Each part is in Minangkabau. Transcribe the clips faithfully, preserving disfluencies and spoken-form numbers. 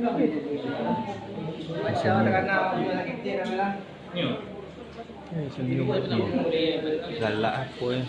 Eh, senyum lagi. Galak apo, eh?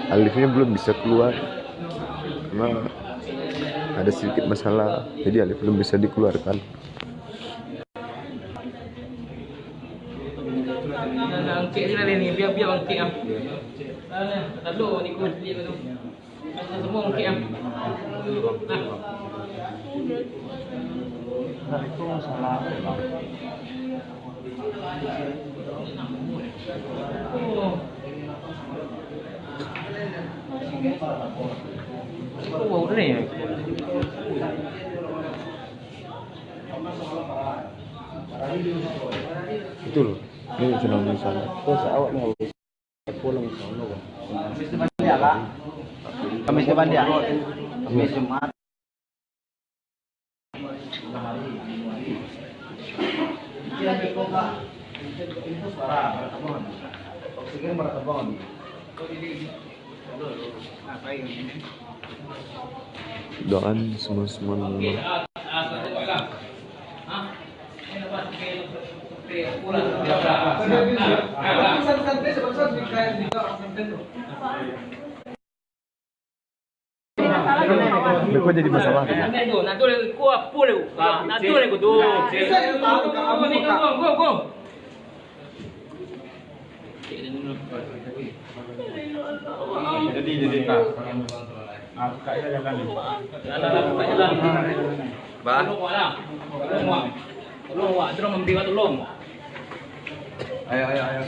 Alifnya belum bisa keluar karena ada sedikit masalah, jadi Alif belum bisa dikeluarkan. Nah, angkek je lah ni, biar-biar angkek ah. Nah, nah, tak tahu ni kulit dia tu. Semua angkek ah. Nah. Nah, itu masalah apa, Bang? Oh. Oh, wow, ni. Betul. Ini senang di sana. Terus awak ni harus pulang sana, Bang. Kamis ke Bandia? Kamis Jumat. Doakan semua-semua. Beko jadi masalah. Nah, tu, nah, tu, kau apa lu? Nah, tu, tu. Go, go, go. Jadi, jadi, Kak. Ah, buka jalan ni. Bah. Tolong, Wak. Tolong, Wak. Tolong, ambil, Wak, tolong. Ayo, ayo, ayo.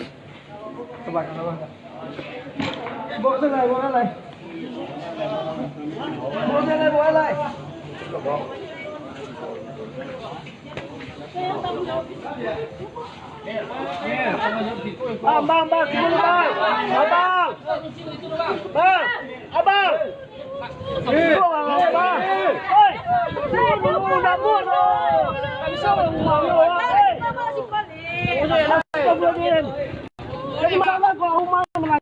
Sabar, sabar. Bawa sana, bawa sana. Bawa sana, bawa sana. Bang, bang, bang, sini, bang. Abang. Bang, abang. Sini, bang, abang. Hei, sini dulu, nak buat, bang. Hei. Jadi, masalah kau rumah mana?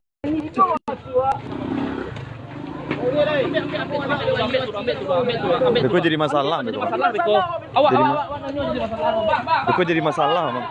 Beko jadi masalah, beko. Beko jadi masalah, Bang.